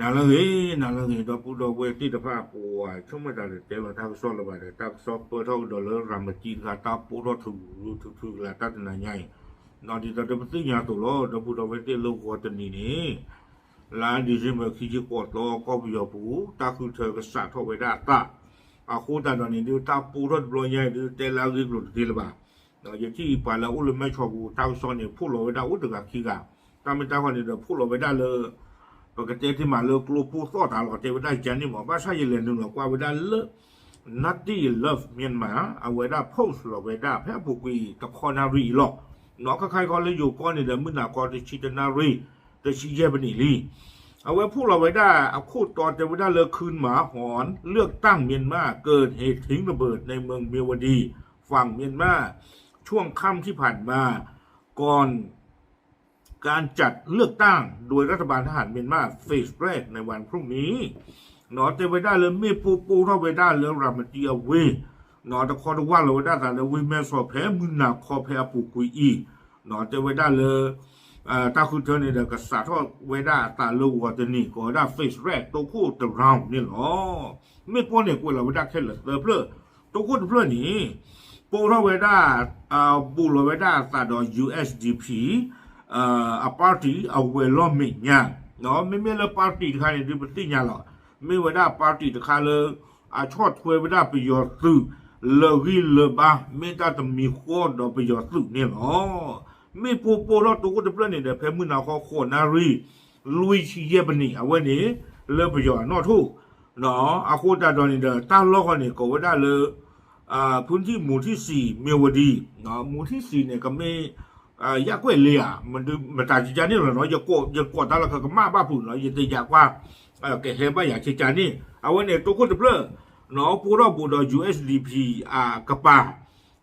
နၤလၢအဂ့ၤ, နၤလၢအဂ့ၤ ဒီပုၢ်ဒီဝဲၢ်သ့ၣ်တဖၣ်, ပှၤဆိကမိၣ်တၢ်ဒီးတဲလီၤတၢ်ကစီၣ်လၢၤဘၣ်ဒီး တၢ်ကစီၣ်ပၢၢ်ထီၣ်ကဒီးလၢရၤမတံတခါ တၢ်ပိၢ်ထီၣ်ထူထူကလာ်တၢ်တနၤညါအံၤ, ဒ်သိးဒီးပသ့ၣ်ညါအသိးလီၤ ဒီပုၢ်ဒီဝဲၢ်သ့ၣ် လၢဂီၤတနံၤန့ၣ် လါ December ခံဆံဃိးသီ ကီၢ်ပယီၤပူၤ တၢ်ဃုထၢကစးထီၣ်ဝဲဒၣ်အသး, အဃိသတးဒီးန့ၣ်ဒုး တၢ်ပိၢ်ထီၣ်တဘျီညါအံၤဒုး တဲလၢအဂ့ၢ်ကျိၤတသ့လၢၤဘၣ်. ယထံၣ်ပှၤလၢအအိၣ်လၢမဲၢ်ဆီးပူၤ တၢ်ကစီၣ်န့ၣ် ဖီၣ်လီၤဝဲဒၣ်အိၣ်တဂၤခံဂၤ, တၢ်မ့ၢ်တၢ်ဃီန့ၣ်ဒီး ဖီၣ်လီၤဝဲဒၣ်လၢ ပကတဲတ့ၢ်မးလၢကျိဖိသီၣ်တၢ်လီၤ တဲဝဲဒၣ်ယၤန့ၣ်မး ဘၣ်ဆၣ်ယလဲၤနုာ်လီၤကွၢ်ဝဲဒၣ်လၢ Nothing Love Myanmar အဝဲဒၣ် post လီၤဝဲဒၣ်ဖဲအပူၤကွံာ်တခီနၣ်ရံၣ်အံၤလီၤ. နီၢ်ခါခါခီလၢယိၤကီၢ်န့ၣ်ဒီး မုၢ်နၤခီတဆံတနၣ်ရံၣ် တဆံယဲၢ်ပနံးလံ. အဝဲဖီၣ်လီၤဝဲဒၣ်အခိၣ်တီတဲဝဲဒၣ်လၢ คืนหมาหอน เลือกตั้งเมียนมาเกิดเหตุทิ้งระเบิดในเมืองเมียวดี ฝั่งเมียนมา ช่วงค่ำที่ผ่านมา ก่อน การจัดเลือกตั้งโดยรัฐบาลทหารเมียนมา เฟสแรก ในวันพรุ่งนี้ နီၢ် တဲဝဲဒၣ်လၢမ့ၣ်ပိၢ်ပိၢ်ထီၣ်ဝဲဒၣ်လၢရၤမတံအဝ့ၢ်, နီၢ် တခီတဝၢ်လီၤဝဲဒၣ်သးလၢဝ့ၢ်မဲၢ်ဆီးဖဲမုၢ်နၤခီဖဲအပူၤကွံာ်အံၤ, နီၢ် တဲဝဲဒၣ်လၢ တၢ်ဃုထၢန့ၣ်ဒီးကစးထီၣ်ဝဲဒၣ်အသးလၢဂီၤတနံၤ ကိးဝဲဒၣ် เฟสแรก တိခိၣ်တရၢၣ်န့ၣ်လီၤ. မ့ၣ်ပိၢ်န့ၣ်ကွဲးလီၤဝဲဒၣ်ခဲလၢာ်သၢဖျၢၣ်, တိခိၣ်တဖျၢၣ်န့ၣ် ပိၢ်ထီၣ်ဝဲဒၣ် ဘူးလီၤဝဲဒၣ်အသးဒီး ယူႇအၢၣ်စၣ်ဒီးပံၣ် အပၣ်တံၣ်အဝဲၤလီၢ်မဲာ်ညါ, မ့မ့ၢ်လၢပၣ်တံၣ်တခါန့ၣ်ဒုးပသ့ၣ်ညါလီၤ, မ့ၢ်ဝဲဒၣ်ပၣ်တံၣ်တခါလၢ အဆီၣ်ထွဲဝဲဒၣ်ပယီၤသုး လၢာ်ဂံၢ်လၢာ်ဘါ မ့ၢ်တၢ်တမံၤဃီဒီးပယီၤသုးန့ၣ်လီၤ. မ့ၣ်ပိၢ်ပိၢ်ထီၣ်တိခိၣ်တဖျၢၣ်န့ၣ်ဒီး ဖဲမုၢ်နၤခီဃိးနၣ်ရံၣ် လွံၢ်ဆံယဲၢ်ပနံး အဝဲန့ၣ် လၢပယီၤအနီၣ်ထိၣ် အဃိသတးဒီးန့ၣ်ဒီး တၢ်လီၢ်ဃီန့ၣ် ကိးဝဲဒၣ်လၢ พื้นที่หมู่ที่สี่ เมียวดี หมู่ที่สี่ န့ၣ် ကမ့ၢ် ရပ်ကွက်လေး ဧါ, မတၤကကန့ၣ်လီၤနီၤ, ယကိးတၢ်လီၢ်ခါကမၣ်ဘၣ်ဖုးနီၤ, ယတယာ်ကွၢ် ကဟဲဘၣ်ယၤကကန့ၣ် အဝဲန့ၣ် တိခိၣ်တဖျၢၣ် ပိၢ်ထီၣ်ဘူးဒီး ယူႇအၢၣ်စၣ်ဒီးပံၣ် အကပၤ,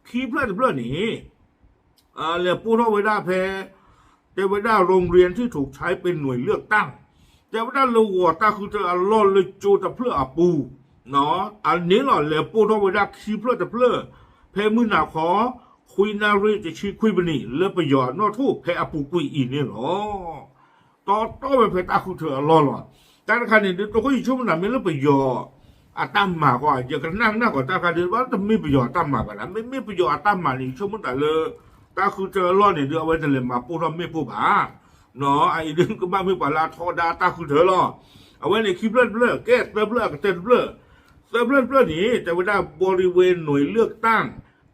ခံဖျၢၣ်တဖျၢၣ်န့ၣ် လဲၤပိၢ်ထီၣ်ဝဲဒၣ်ဖဲ တဲဝဲဒၣ် โรงเรียนที่ถูกใช้เป็นหน่วยเลือกตั้ง တဲဝဲဒၣ်လၢဂီၤတၢ်ဃုထၢအလီၢ်လၢကၠိတဖျၢၣ်အပူၤ အန့ၣ်လီၤ လဲၤပိၢ်ထီၣ်ဝဲဒၣ်ခံဖျၢၣ်တဖျၢၣ် ဖဲမုၢ်နၤခီ ခွံနၣ်ရံၣ်တဆံခွံပနံး လၢပယီၤအနီၣ်ထိၣ်ဖဲအပူၤကွံာ်အံၤန့ၣ်လီၤ. တီတီဝဲဖဲတၢ်ဃုထၢအလီၢ်လီၤ. တၢ်တခါန့ၣ်ဒုး တိခိၣ်ယဆိကမိၣ်တၢ်မ့ၢ်လၢပယီၤအတၢ်မၤဃီ ယကနၣ်ကနၣ်ကီးတၢ်တခါဒုး ဘၣ်တမ့ၢ်ပယီၤအတၢ်မၤဘၣ်လၢ မ့မ့ၢ်ပယီၤအတၢ်မၤန့ၣ် ယဆိကမိၣ်တၢ်လၢ တၢ်ဃုထၢအလီၢ်န့ၣ်ဒုး အဝဲတလဲၤမၤပိၢ်ထီၣ်မ့ၣ်ပိၢ်ဘၣ်. အအံၤဒုးကဘၣ်မ့ၢ်ပှၤလၢအထီဒါတၢ်ဃုထၢလီၤ. အဝဲန့ၣ်ခံဖျၢၣ်တဖျၢၣ် ကဲသၢဖျၢၣ်အကတၢၢ်တဖျၢၣ်, သၢဖျၢၣ်တဖျၢၣ်န့ၣ် တဲဝဲဒၣ် บริเวณหน่วยเลือกตั้ง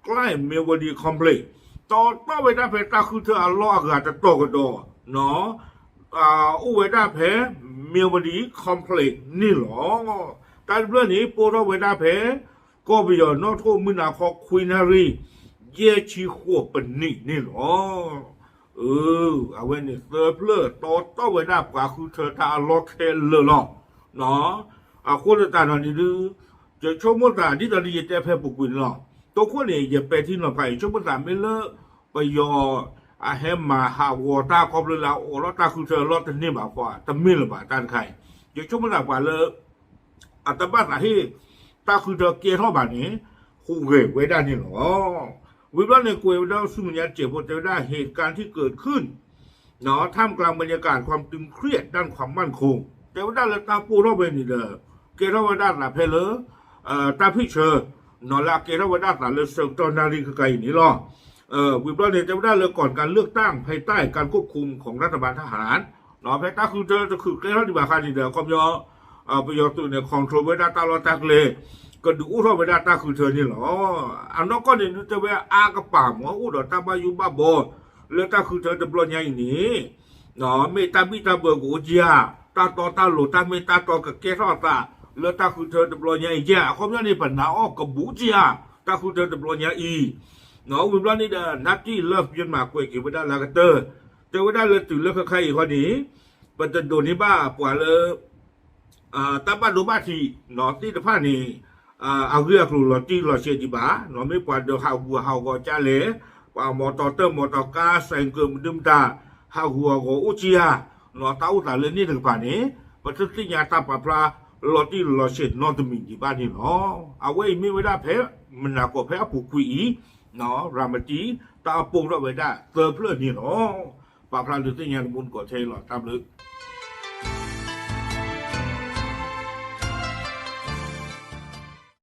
ใกล้เมียวดีคอมเพล็กซ์ တီတီဝဲဒၣ်ဖဲတၢ်ဃုထၢအလီၢ်အဂၤတတီၤကဒီး အိၣ်ဝဲဒၣ်ဖဲ เมียวดีคอมเพล็กซ์ န့ၣ်လီၤ. တၢ်တဖျၢၣ်န့ၣ် ပိၢ်ထီၣ်ဝဲဒၣ်ဖဲ ကီၢ်ပယီၤနီၣ်ထိၣ်မုၢ်နၤခီခွံနၣ်ရံၣ် ယဲၢ်ဆံဃိးပနံးန့ၣ်လီၤ. အဝဲန့ၣ်သၢဖျၢၣ်တီတီဝဲဒၣ်ပှၤဃုထၢတၢ်အလီၢ်ခဲလၢာ်လီၤ. အဃိသတးဒီးန့ၣ်ဒုး ယဆိကမိၣ်သးဒ်သိးဒီးယတဲဖဲပူၤကွံာ်န့ၣ်လီၤ. တိခိၣ်န့ၣ် ယပဲာ်ထံနီၤဖး ယဆိကမိၣ်သးမ့ၢ်လၢ ပယီၤ အဟဲမၤဟးဂီၤတၢ်ခီဖျိလၢအအိးထီၣ်တၢ်ဃုထၢအလီၢ်တန့ၢ်ဘၣ်ဃီ တမ့ၢ်လၢၤဘၣ်တၢ်တခါအံၤ. ယဆိကမိၣ်သးပှၤလၢ အတဘၣ်သးဟ့ၣ် တၢ်ဃုထၢကဲထီၣ်ဘၣ်န့ၣ် ဟူးဂဲၤဝဲဒၣ်န့ၣ်လီၤ. ဝံၤဘျီန့ၣ် ကွဲးဝဲဒၣ်ဆူမဲာ်ညါတစဲးဖိ တဲဝဲဒၣ် เหตุการณ์ที่เกิดขึ้น ท่ามกลางบรรยากาศความตึงเครียดด้านความมั่นคง တဲဝဲဒၣ်လၢတၢ်ပိၢ်ထီၣ်ဝဲန့ၣ်ဒီး ကဲထီၣ်ဝဲဒၣ်သးဖဲလၢ တၢ်ဖံးဆၢ လၢအကဲထီၣ်ဝဲဒၣ်သးလၢဆၢကတီၢ်နၣ်ရံၣ်ခဲခါအံၤန့ၣ်လီၤ. ဝံၤဘျီန့ၣ် တဲဝဲဒၣ်လၢ ก่อนการเลือกตั้งภายใต้การควบคุมของรัฐบาลทหาร ဖဲတၢ်ဃုထၢတချုးကဲထီၣ်ဒံးဘၣ်အခါန့ၣ်ဒီး အခီပညီ ပယီၤသုးန့ၣ် control ဝဲဒၣ်တၢ်လီၢ်တၢ်ကျဲ ကဒုးအိၣ်ထီၣ်ဝဲဒၣ်တၢ်ဃုထၢန့ၣ်လီၤ. အနီၢ်ကီၢ်န့ၣ်ဒုးတဲဝဲအါကပၤမ့ၢ်အိၣ်ဒီးတၢ်ဘၣ်ယိၣ်ဘၣ်ဘီ လၢတၢ်ဃုထၢတဘျီညါအံၤန့ၣ် မ့ၢ်တၢ်ဘံၣ်တၢ်ဘၢကအိၣ်က့ၤဧါ, တၢ်တီတၢ်လိၤတၢ်မ့ၢ်တၢ်တီကကဲထီၣ်အသး လၢတၢ်ဃုထၢတဘျီညါအံၤဧါ, အခီပညီန့ၣ် ပနာ်အီၣ်ကဘူးက့ၤဧါ, တၢ်ဃုထၢတဘျီညါအံၤ. ဝံၤဘျီန့ၣ်ဒီး Nothing Love Myanmar ကွဲးက့ၤဝဲဒၣ်လၢအကတၢၢ် တဲဝဲဒၣ်လၢတုၤလၢခဲခါအံၤဃီန့ၣ် ပတဒိးန့ၢ်ဘၣ်ပှၤလၢ တၢ်ဘၣ်ဒိဘၣ်ထံးသ့ၣ်တဖၣ်န့ၣ် အဂ့ၢ်အကျိၤလီၤတံၢ်လီၤဆဲးဒံးဘၣ်, မ့ၢ်ပှၤဒီးဟးဂူာ်ဟးဂီၤကလဲၣ်, ပှၤ မော်တော် တၢ် မော်တော်ကား ဆိုင်ကယ် မနုၤမတၤ ဟးဂူာ်ဟးဂီၤအိၣ်က့ၤဧါ, တၢ်အိၣ်သးလၢန့ၣ်တကပၤန့ၣ် ပတသ့ၣ်ညါတၢ်ပာ်ဖျါလီၤတံၢ်လီၤဆဲးနီတမံၤဒံးဘၣ်န့ၣ်လီၤ. အဝဲအံၤမ့ၢ်ဝဲဒၣ်ဖဲ မုၢ်နၤခီဖဲအပူၤကွံာ်အံၤ ရၤမတံ တၢ်ပိၢ်ထီၣ်ဝဲဒၣ်သၢဖျၢၣ်န့ၣ်လီၤ. ပာ်ဖျါဒုးသ့ၣ်ညါတမူတကိးထဲအံၤလီၤ. တၢ်ဘျုး